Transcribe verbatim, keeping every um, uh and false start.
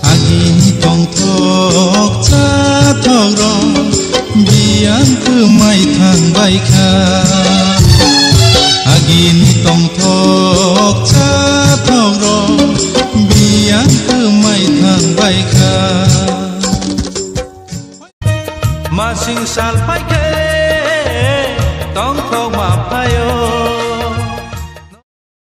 Agini tongthok chathokrok biyang kwmai thang bai kha. Agini tongthok chathokrok biyang kwmai thang bai kha. Masing sal phai khe